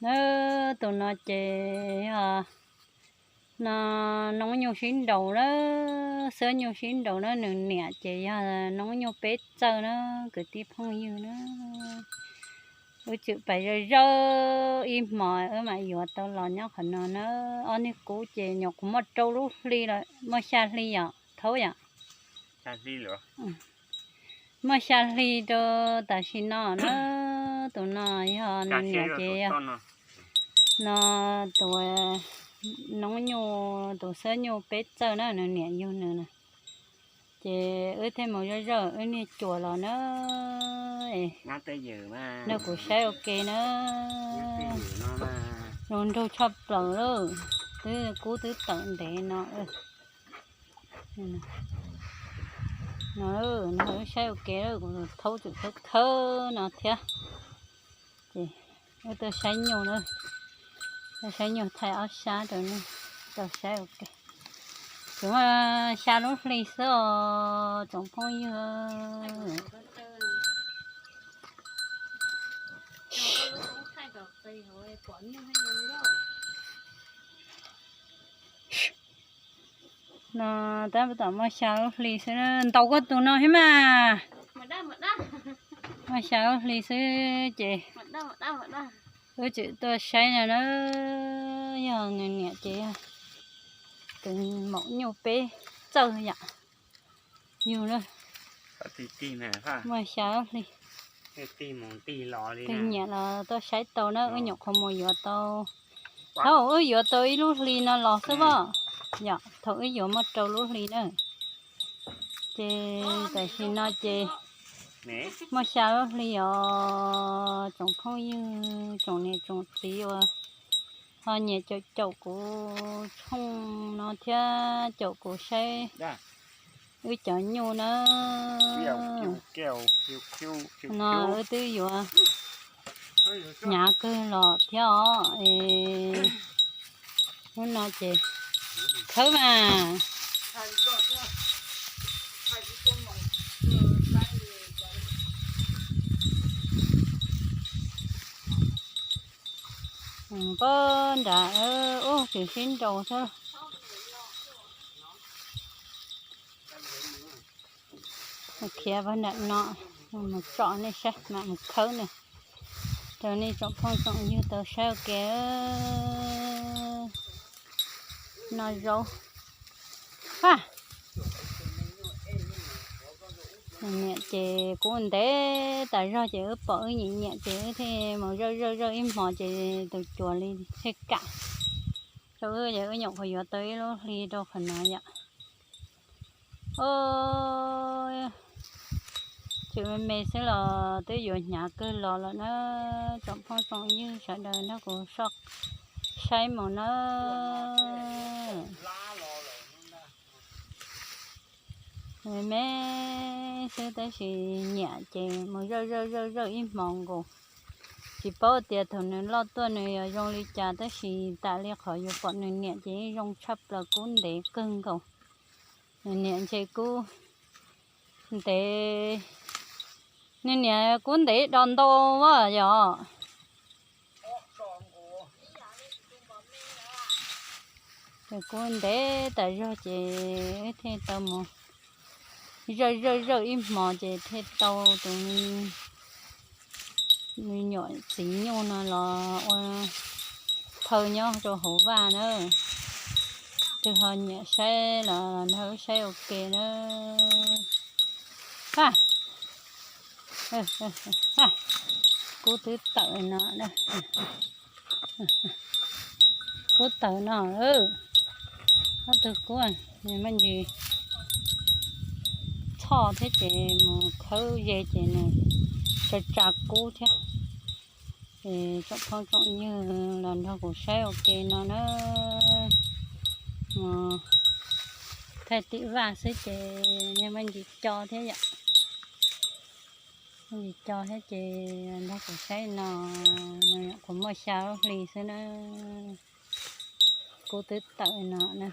Na, tus no ces yog no noob nyuj sib nraus na, xab nyuj sib nraus na, nws niam ces yog noob nyuj peb txawj na, kwv tij phooj ywg na. Wb tseem pais zawj zawj ib hmos wb mam yuav tau los nyob qhov no na. Ob niag kub ces nyuam qhuav muaj rau lub hli lawm, muaj xya hli yom, thaub yom. Muaj xya hli rau tam sim no na. Tus no yog nws niam ces yog no tus noob nyuj, tus xab nyuj peb txawj na, nws niam yug nws na. Ces wb thiaj mus zawj zawj wb niag cuas los na. Nrog kuv saib ua ke na. Zoo nraug tshaj plaws lawm, twb kub twb tawm ntev no. No, no wb saib ua ke, kuv thaub tseem khawb khawb no thiab. Ces wb tuaj saib nyuj na, tuaj saib nyuj thaij ob sab rau nej tau saib ua ke. Tsuas muaj xya lub hli xwb os tsoom phooj ywg. No tab tom muaj xya lub hli xwb, ntaus koj tus no thiab mas. Muaj xya lub hli xwb ces wb tseem tuaj saib no na, yog nws niam ces yog tus maum nyuj peb txawj yom. Yug na, muaj xya lub hli. Tig nyiam los tuaj saib tau na, wb nyuam qhuav mus yuav tau, thaum wb yuav tau ib lub hli no los xwb as. Yom, thaum wb yuav muaj rau lub hli na. Ces tam sim no ces muaj xya lub hli os tsoom phooj ywg, tsoom niam tsoom txiv uas ho nyiam caum caum kuv tshooj no thiab caum kuv saib wb cov nyuj na. No wb twb yuav hnyav kawg los thiab os. Hnub no ces khawb mas. Pob nrad ub tseem sib nraus xwb. Khiav pab nram no, mus tsom nej saib mam mus khawb na, rau nej tsoom phooj tsoom ywg tau saib ua ke. No zaub ha. Niam ces kub ntev tas zog ces wb pom wb nyiam nyiam ces wb thiaj mus zawj zawj zawj ib hmos ces tus cuas li thiaj kam rau wb ces wb nyuam qhuav yuav tau ib lub hli rau qhov no yom. Tseem me me xwb los twb yuav hnyav kawg los lawm na. Tsoom phooj tsoom ywg sawv daws nrog kuv saib mus na. Me me xwb tab sis nyiam ces mus zawj zawj zawj zawj ib hmos nkaus. Tsis paub tias thaum nws loj tuaj nws yuav zoo li cas tab sis tas li qhov yuav pom nws niam ces yeej zoo tshaj plaws, kub ntev kawg nkaus. Nws niam ntshe kub ntev, nws niam kub ntev do ntau as yom. Ces kub ntev tas zog ces wb thiaj tau mus zawj zawj zawj ib hmos ces thiaj tau tus me nyuam txiv nyuj no los ua phaw nyob rau hauv vaj na. Tus ho nyiam saib los nrog wb saib ua ke na. Ha, kub twb tawm no, kub tawm no, ob tug kub, nws muaj ntsis txhoj thiab ces mus khawb ze ces nws tsa tsa kub thiab. Ces tsoom phooj tsoom ywg los nrog kuv saib ua ke no na. Mus thaij tim vaj xwb ces nws muaj ntsis co thiab yom. Muaj ntsis co thiab ces nrog kuv saib no, nws nyuam qhuav muaj xya lub hli xwb na. Kub twb tawm no na.